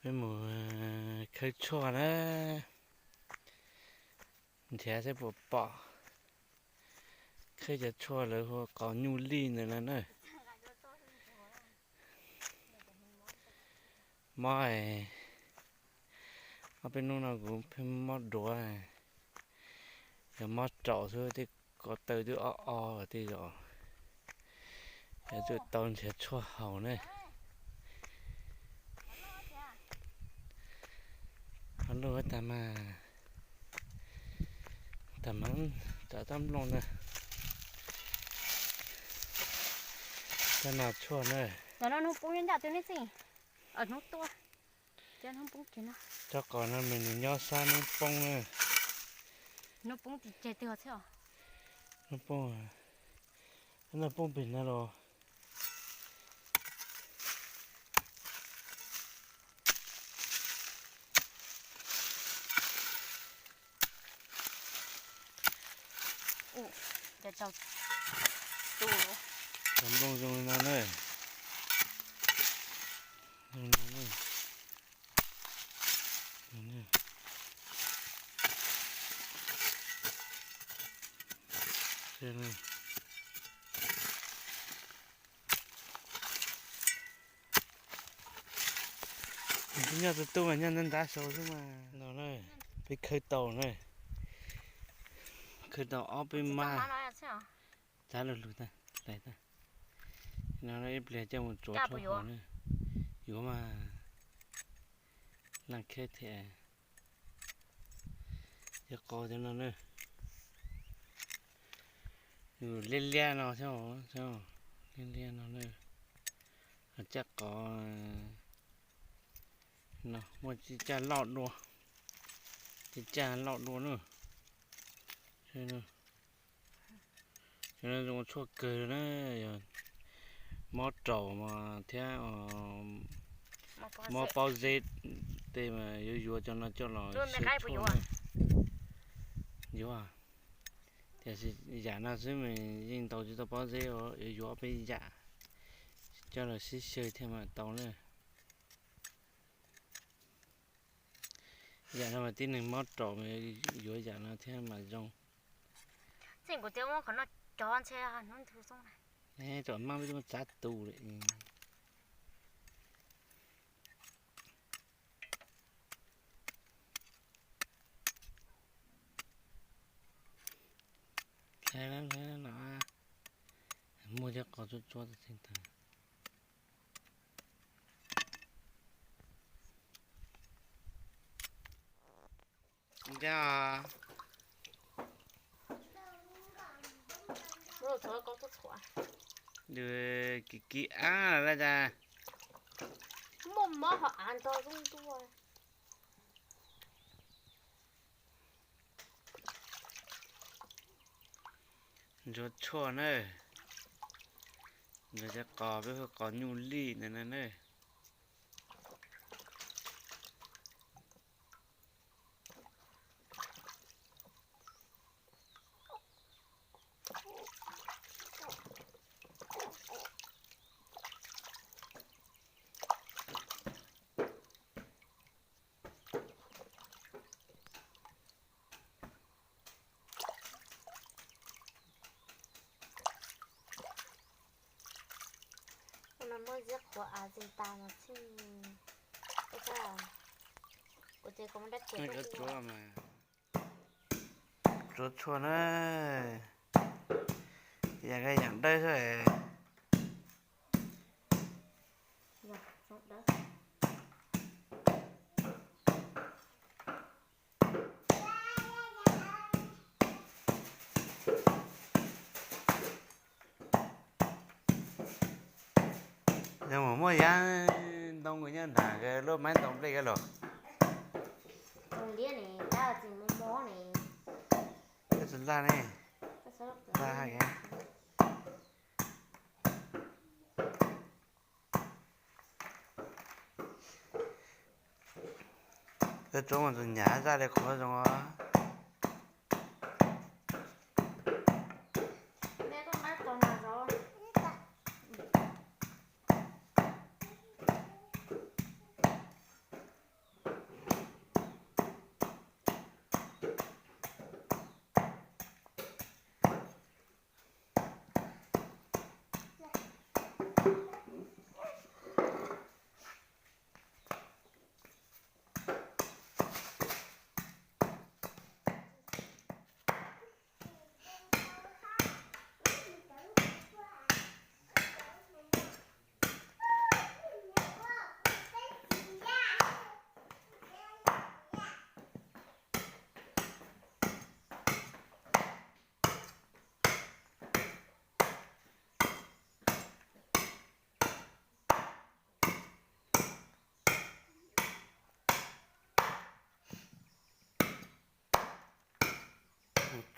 Peb mus khawb tshuaj na, nrhiav seb puas pom. Khawb cov tshuaj lawv hu qos nyuj lij ntawd no na. Mob, ob peb hnub no kuv pheej mob duav, yog mob raum xwb, tej ko taw twb ob ob tej zaum. Yog twb tau nrhiav tshuaj haus ne. Ob lub tag mas, tag mas, tsam tab nplooj ntag. Tab no tshuaj na. Hnub poob ncaj ncaj twg ne txiv? Hnub tuaj. Rab qos no mas nws nyob sab hnub poob na. Hnub poob tim ceg twg thiab? Hnub poob, hnub poob pem no los. Cov nplooj zoo li no na. Zoo li no na. Nws twb nyob tu tu mas nyob ntab ntab saud xwb mas. No na, peb khawb tau na, khawb tau ob peb mab. Txav lug lug tag, lais tag. No ib pliag coj mus tsuav tshuaj haus na. Yuav mas, laaj kheb thiab. Cov qos cov no na, liab liab no thiab, liab liab no na. Caj qos no muaj caj loj dua, caj loj dua na. Zoo tshuaj kawg na, yog mob raum mas thiab mob pob zeb tej mas yuav yuav cov no coj los xyaw tshuaj na. Yuav, tiam sis yam no xwb mas yeej ntaus tsis tau pob zeb, yuav yuav peb yam coj los sib xyaw thiaj mam tau na. Yam no mas tib neeg mob raum mas yuav yam no thiaj mam zoo. Tseem kuv tias muab qhov no cov ntshe hnub ntu xoob na. Cov mab peb twb muab txav tu lawm. Muaj cov qos tsuab tsuab tag. Ncaj. Kiv kiv ab lawm cas. Muaj mob ho av ntog zoo ntuj. Ntsuag tshuaj na, ntsuag cov qos peb hu qos nyuj lij ntawd na. Muab ziab qhuav av zis tas mas txij. Kuv ces kuv muab dab tsi. Tsuav tshuaj na, yam ka yam dawb xwb. Yog mus muaj yav ntoo nkaus nyob nram lub maib ntoo nplej ka los. Koj tsis laj ne, laj hais. Koj tsuav mus tus nyam zaj li qhuav zoo os.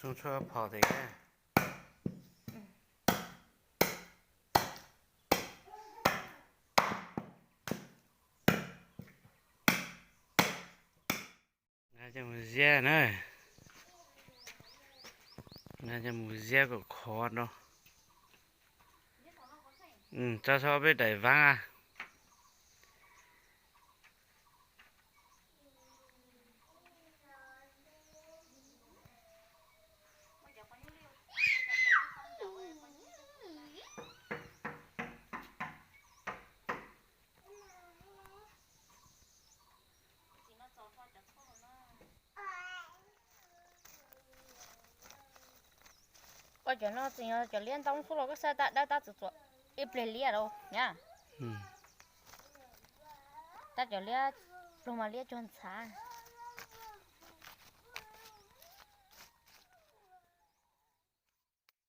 Noj tshuaj phom tes. Nqa coj mus ziab na. Nqa coj mus ziab kom khov no. Tso so peb daim vaab a. Ua cov no tseem yog cov liab ntau xwb los koj saib tab dawb tab txuas txuas ib pliag liab lawm na. Tab cov liab pluag mas liab cuag ntxhab.